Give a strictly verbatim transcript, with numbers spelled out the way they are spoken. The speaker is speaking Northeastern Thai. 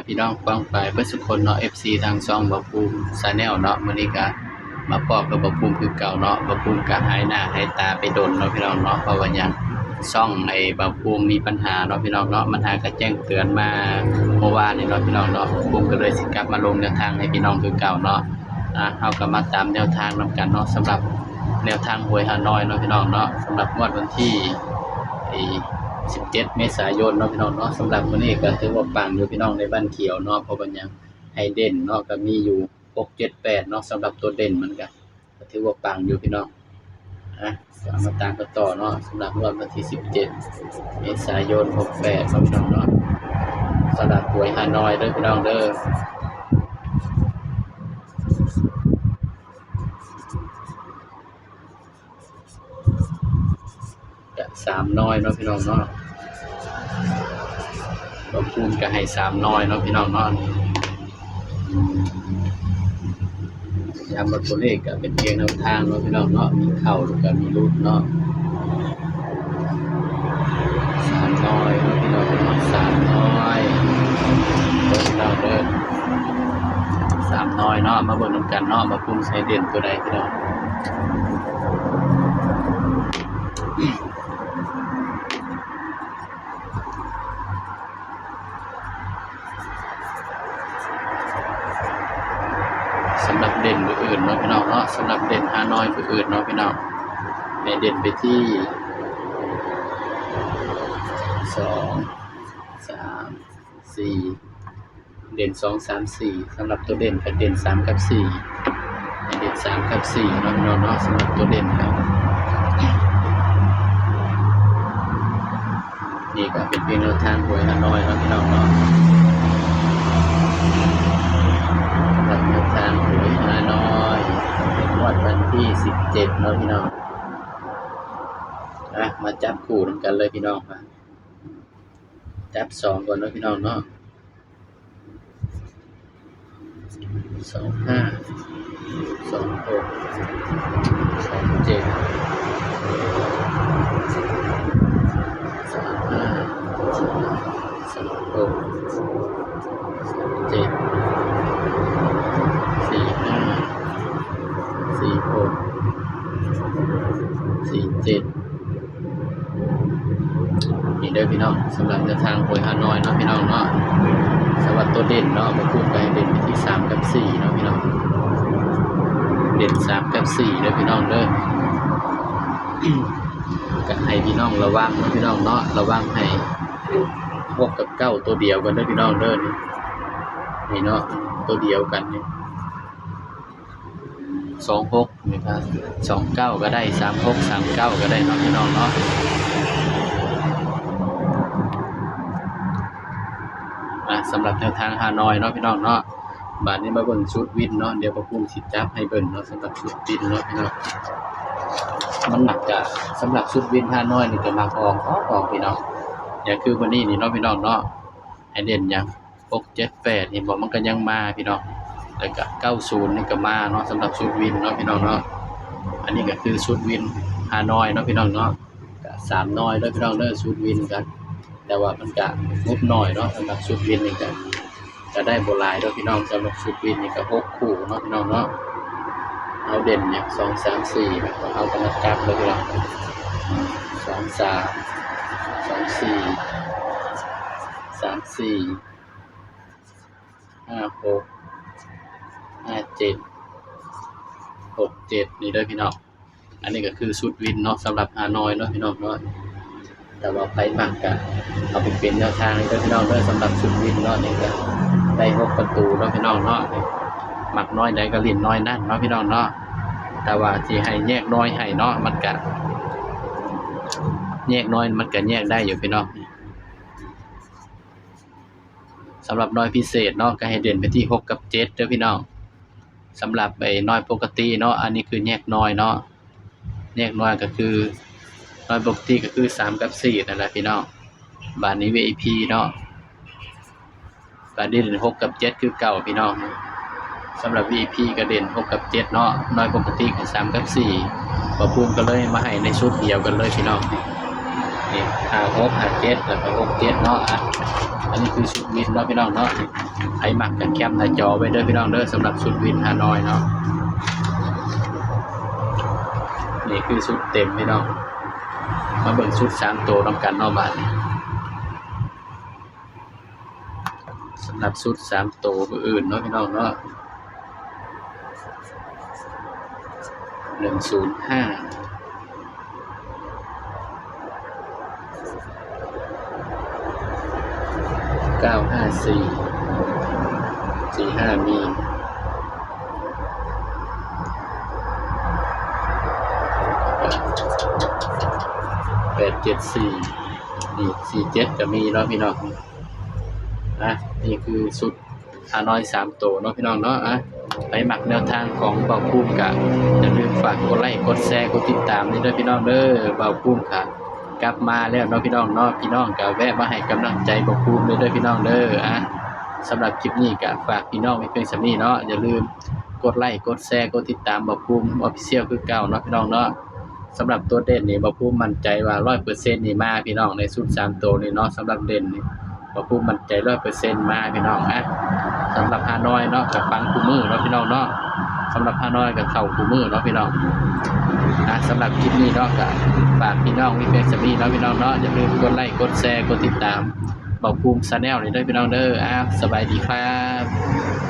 พี่น้องป้องปายเบิดสุคนเนาะ เอฟซี ทางช่องบ่าวภูมิ Channel เนาะ มื้อนี้ก็มาพ้อกับบ่าวภูมิคือเก่าเนาะ บ่าวภูมิก็หายหน้าหายตาไปโดนเนาะพี่น้องเนาะ เพราะว่าหยัง ช่องไอ้บ่าวภูมิมีปัญหาเนาะพี่น้องเนาะ มันหากะแจ้งเตือนมาเมื่อวานนี้เนาะพี่น้องเนาะ บ่าวภูมิก็เลยสิกลับมาลงแนวทางให้พี่น้องคือเก่าเนาะ อ่ะ เฮาก็มาตามแนวทางนำกันเนาะ สำหรับแนวทางหวยฮานอยเนาะพี่น้องเนาะ สำหรับงวดวันที่ ไอ้ สิบเจ็ด เมษายนเนาะพี่น้องเนาะ สำหรับมื้อนี้ก็ถือว่าปังอยู่พี่น้อง ในบ้านเขียวเนาะ เพราะว่าหยัง ให้เด่นเนาะ ก็มีอยู่ หก เจ็ด แปด เนาะ สำหรับตัวเด่นมันก็ ก็ถือว่าปังอยู่พี่น้อง อ่ะ ก็มาตามกันต่อเนาะ สำหรับงวดวันที่ สิบเจ็ด เมษายน หกแปด เนาะพี่น้องเนาะ สำหรับหวยฮานอยเด้อพี่น้องเด้อ ก็สามหน่อยเนาะพี่น้องเนาะ บ่าวภูมิก็ให้สามหน่อยเนาะพี่น้องเนาะ ย้ำว่าตัวเลขก็เป็นเพียงแนวทางเนาะพี่น้องเนาะ มีเข้าแล้วก็มีหลุดเนาะ สามหน่อยเนาะพี่น้องเนาะ สามหน่อย เด้อพี่น้องเด้อ สามหน่อยเนาะ มาเบิ่งนำกันเนาะ บ่าวภูมิสิให้เด่นตัวใดพี่น้อง สำหรับเด่นมื้ออื่นเนาะพี่น้องเนาะ สำหรับเด่นฮานอยมื้ออื่นเนาะพี่น้อง ให้เด่นไปที่ สอง สาม สี่ เด่น สอง สาม สี่ สำหรับตัวเด่นก็เด่น สาม กับ สี่ ให้เด่น สาม กับ สี่ เนาะพี่น้องเนาะ สำหรับตัวเด่นครับ นี่ก็เป็นเพียงแนวทางหวยฮานอยเนาะพี่น้องเนาะ สำหรับแนวทางหวยฮานอย งวดวันที่ สิบเจ็ด เนาะพี่น้อง อ่ะ มาจับคู่นำกันเลยพี่น้องครับ จับสองก่อนเนาะพี่น้องเนาะ สองห้า สองหก สองเจ็ด สามห้า สามหก สามเจ็ด สี่ห้า สี่หก สี่เจ็ด นี่เด้อพี่น้อง สำหรับแนวทางหวยฮานอยเนาะพี่น้องเนาะ สำหรับตัวเด่นเนาะ บ่าวภูมิก็ให้เด่นไปที่ สาม กับ สี่ เนาะพี่น้อง เด่น สาม กับ สี่ เด้อพี่น้องเด้อ ก็ให้พี่น้องระวังเนาะพี่น้องเนาะ ระวังให้ หก กับ เก้า ตัวเดียวกันเด้อพี่น้องเด้อ นี่ นี่เนาะ ตัวเดียวกันนี่ สองหก นี่ครับ สองเก้า ก็ได้ สามหก สามเก้า ก็ได้เนาะพี่น้องเนาะ อ่ะ สำหรับแนวทางฮานอยเนาะพี่น้องเนาะ บาดนี้มาเบิ่งชุดวินเนาะ เดี๋ยวบ่าวภูมิสิจับให้เบิ่งเนาะ สำหรับชุดวินเนาะพี่น้อง มันมักจะ สำหรับชุดวินฮานอยนี่จะมักออก ออก ออกพี่น้อง อย่างคือมื้อนี้นี่เนาะพี่น้องเนาะ ให้เด่นหยัง หกเจ็ดแปด เห็นบ่ มันก็ยังมาพี่น้อง แล้วก็ เก้าศูนย์ นี่ก็มาเนาะ สำหรับชุดวินเนาะพี่น้องเนาะ อันนี้ก็คือชุดวินฮานอยเนาะพี่น้องเนาะ ก็สามหน่อยเด้อพี่น้องเด้อ ชุดวินก็ แต่ว่ามันก็งบน้อยเนาะ สำหรับชุดวินนี่ก็ ก็ได้บ่หลายเด้อพี่น้อง สำหรับชุดวินนี่ก็หกคู่เนาะพี่น้องเนาะ เอาเด่นเนี่ย สอง สาม สี่ แล้วก็เอากันมาจับเลยพี่น้อง สอง สาม สอง สี่ สาม สี่ ห้า หก ห้า เจ็ด หก เจ็ด นี่เด้อพี่น้อง อันนี้ก็คือชุดวินเนาะ สำหรับฮานอยเนาะพี่น้องเนาะ แต่ว่าไผมักก็เอาไปเป็นแนวทางเด้อพี่น้องเด้อ สำหรับชุดวินเนาะ นี่ก็ได้หกประตูเนาะพี่น้องเนาะ มักน้อยใดก็เล่นน้อยนั่นเนาะพี่น้องเนาะ แต่ว่าสิให้แยกน้อยให้เนาะ มันก็ แยกน้อยมันก็แยกได้อยู่พี่น้อง สำหรับน้อยพิเศษเนาะ ก็ให้เด่นไปที่ หก กับ เจ็ด เด้อพี่น้อง สำหรับไอ้น้อยปกติเนาะ อันนี้คือแยกน้อยเนาะ แยกน้อยก็คือ น้อยปกติก็คือ สาม กับ สี่ นั่นแหละพี่น้อง บาดนี้ วี ไอ พี เนาะ ก็เด่น หก กับ เจ็ด คือเก่าพี่น้อง สำหรับ วี ไอ พี ก็เด่น หก กับ เจ็ด เนาะ น้อยปกติก็ สาม กับ สี่ บ่าวภูมิก็เลยมาให้ในชุดเดียวกันเลยพี่น้อง นี่ ห้าหก ห้าเจ็ด แล้วก็ หกเจ็ด เนาะ อ่ะ อันนี้คือชุดวินเนาะพี่น้องเนาะ ใครมักก็แคปหน้าจอไว้เด้อพี่น้องเด้อ สำหรับชุดวินฮานอยเนาะ นี่คือชุดเต็มพี่น้อง มาเบิ่งชุดสามตัวนำกันเนาะบาดนี้ สำหรับชุดสามตัวมื้ออื่นเนาะพี่น้องเนาะ หนึ่งศูนย์ห้า เก้าห้าสี่ สี่ห้า มี แปดเจ็ดสี่ นี่ สี่เจ็ด ก็มีเนาะพี่น้อง นะ นี่คือชุดฮานอยสามตัวเนาะพี่น้องเนาะ อ่ะ ไปมักแนวทางของเบาภูมิก็อย่าลืมฝากกดไลค์ กดแชร์ กดติดตามนี่เด้อพี่น้องเด้อ เบาภูมิก็กลับมาแล้วเนาะพี่น้องเนาะ พี่น้องก็แวะมาให้กำลังใจเบาภูมิเด้อพี่น้องเด้อ อ่ะ สำหรับคลิปนี้ก็ฝากพี่น้องไว้เพียงส่ำนี้เนาะ อย่าลืมกดไลค์ กดแชร์ กดติดตามเบาภูมิ Official คือเก่าเนาะพี่น้องเนาะ สำหรับตัวเด่นนี่เบาภูมิมั่นใจว่า ร้อยเปอร์เซ็นต์ นี่มาพี่น้อง ในชุดสามตัวนี่เนาะ สำหรับเด่นนี่เบาภูมิมั่นใจ ร้อยเปอร์เซ็นต์ มาพี่น้อง อ่ะ สำหรับฮานอยเนาะก็ปังคู่มื้อเนาะพี่น้องเนาะ สำหรับฮานอยก็เข้าคู่มื้อเนาะพี่น้อง อ่ะ สำหรับคลิปนี้เนาะก็ฝากพี่น้องไว้เพียงส่ำนี้เนาะพี่น้องเนาะ อย่าลืมกดไลค์ กดแชร์ กดติดตามเบาภูมิ Channel นี่เด้อพี่น้องเด้อ อ่ะ สบายดีครับ